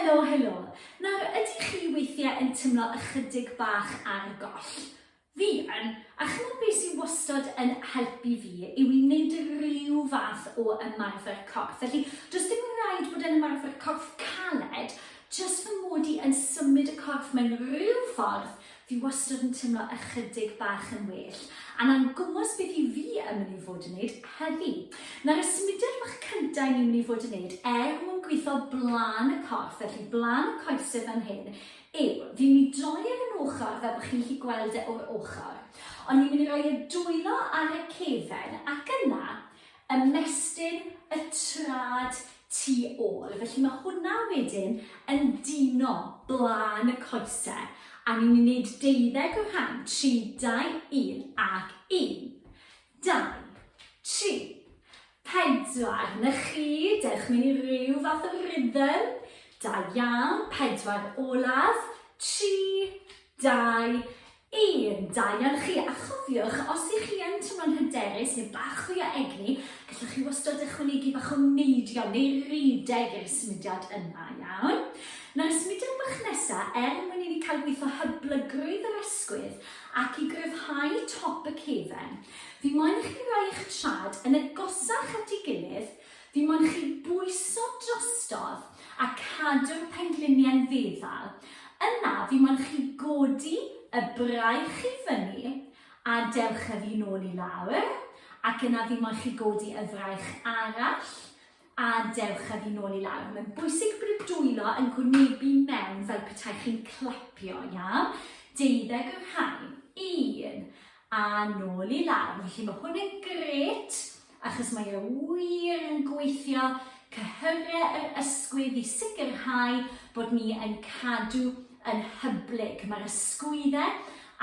Helo, helo. Nawr, ydych chi weithiau yn teimlo ychydig bach ar goll? Fi yn, a chimod beth sydd wastad yn helpu fi yw i wneud rhyw fath o ymarfer corff. Felly, does dim rhaid bod e'n ymarfer corff caled, jyst fy mod i yn symud y corff mewn rhyw ffordd Fi wastad yn teimlo ychydig bach yn well, a 'na'n gwmws beth i fi yn mynd i fod yn neud heddi. Nawr y symudiad bach cynta i ni'n mynd i fod yn neud er mwyn gweithio blaen y corff, felly blaen y coese fan hyn, yw fi'n mynd i droi ar yn ochr fel bod chi'n gallu gweld e o'r ochr. Ond ni'n mynd i roi y dwylo ar y cefen ac yna ymestyn y trad tu ôl. Felly mae hwnna wedyn yn dino blaen y coese. A ni'n mynd i wneud deuddeg o rhan. 3, 2, 1 ac 1. 2, 3, 4. Na chi, dewch mewn i ryw fath o rhythm. Da iawn. Pedwar olaf. 3, 2, 1, da iawn chi, a chofiwch, os ych chi yn teimlo'n hyderus neu bach fwy o egni, gallwch chi wastad ychwanegu bach o neidio neu redeg i'r symudiad yna, iawn? Nawr, y symudiad bach nesa, er mwyn i ni cael gweithio hyblygrwydd yr ysgwydd ac i gryfhau top y cefen, fi moyn i chi roi eich traed yn agosach at ei gilydd, Fi moyn chi bwyso drostodd a cadw'r pengliniau'n feddal. Yna fi moyn chi godi y braich i fyny a dewch â fi nôl i lawr, ac yna fi moyn chi godi y fraich arall a dewch â fi nôl i lawr. Mae'n bwysig bod y dwylo yn gwynebu mewn fel petai chi'n clapio, iawn? Deuddeg o'r rhain. Un, a nôl i lawr. Felly mae hwn yn grêt achos mae e wir yn gweithio cyhyrau yr ysgwydd i sicrhau bod ni yn cadw yn hyblyg. Mae'r ysgwyddau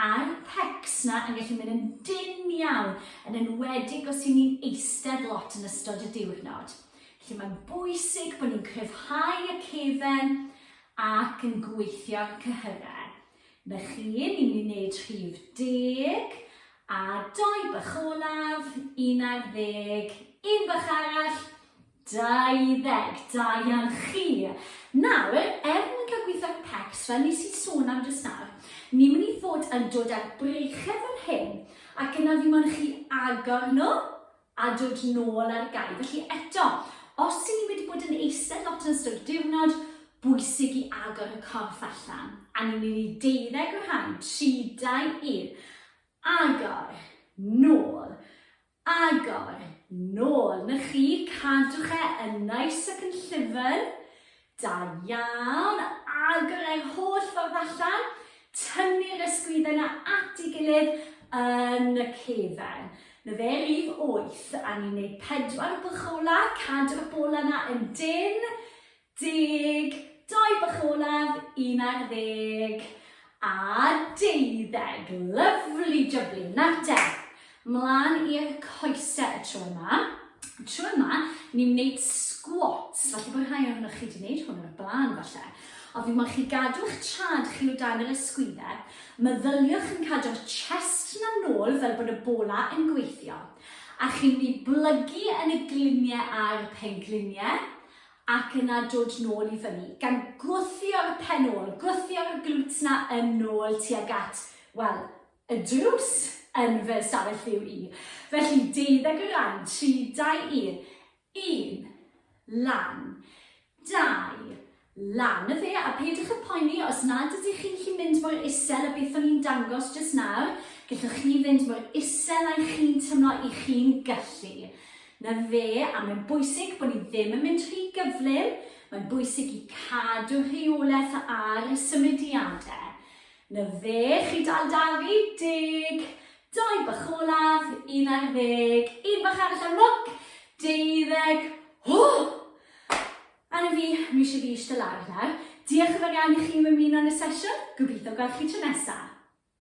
a'r pecs 'na yn gallu mynd yn dynn iawn, yn enwedig os y'n ni'n eistedd lot yn ystod y diwrnod. Felly mae'n bwysig bod ni'n cryfhau y cefen ac yn gweithio'r cyhyrau. Na chi, ni'n mynd i wneud rhif deg, a doi bach olaf, 11, un bach arall, 20, da iawn chi. Nawr, er mwyn cael gweithio ar pecs, fel nes i sôn am jyst nawr, ni'n mynd i fod yn dod â'r breichau fan hyn, ac yna fi moyn chi agor nhw, a dod nôl ar gau. Felly eto, os y'n ni wedi bod yn eistedd lot yn ystod y diwrnod, bwysig i agor y corff allan. A ni'n mynd i deuddeg o'r rhain, 3, 2, 1. Agor, nôl, agor, nôl. Na chi, cadwch e yn nice ac yn llyfn. Da iawn, agor e'r holl ffordd allan, tynnu'r ysgwyddau 'na at ei gilydd yn y cefen. Na fe, rif 8, a ni'n neud pedwar bwch ola, cadw'r bola 'na yn dynn, deg, doi bwch olaf, 11, a deuddeg. Lyfli jybli. Nawr te, Mlaen i'r coese y tro yma. Y tro yma, ni'n wneud squats. Falle bod rhai ohonoch chi wedi gwneud hwn o'r blaen, falle. Ond fi moyn chi gadw'ch trad chi o dan yr ysgwyddau. Meddyliwch yn cadw'r chest na nôl fel bod y bola yn gweithio. A chi'n mynd i blygu yn y gliniau a'r pengliniau ac yna dod nôl i fyny, gan gwthio'r pen ôl, gwthio'r glutes na yn ôl tuag at, wel, y drws yn fy ystafell fyw i. Felly, deuddeg o ran, 3, 2, 1. Un, lan, dau, lan y dde, a peidiwch â poeni os nad ydych chi'n gallu mynd mor isel a beth o'n i'n dangos jyst nawr, gallwch chi fynd mor isel â chi'n teimlo i chi'n gallu. Na fe, a mae'n bwysig bod ni ddim yn mynd rhy gyflym, mae'n bwysig i cadw rheolaeth ar y symudiadau. Na fe, chi dal da fi, deg, doi bach olaf, 11, un bach arall am lwc, deuddeg, o! A na fi, mi eisiau fi eistedd lawr nawr. Diolch yn fawr iawn i chi am ymuno yn y sesiwn, gobeithio gweld chi tro nesaf.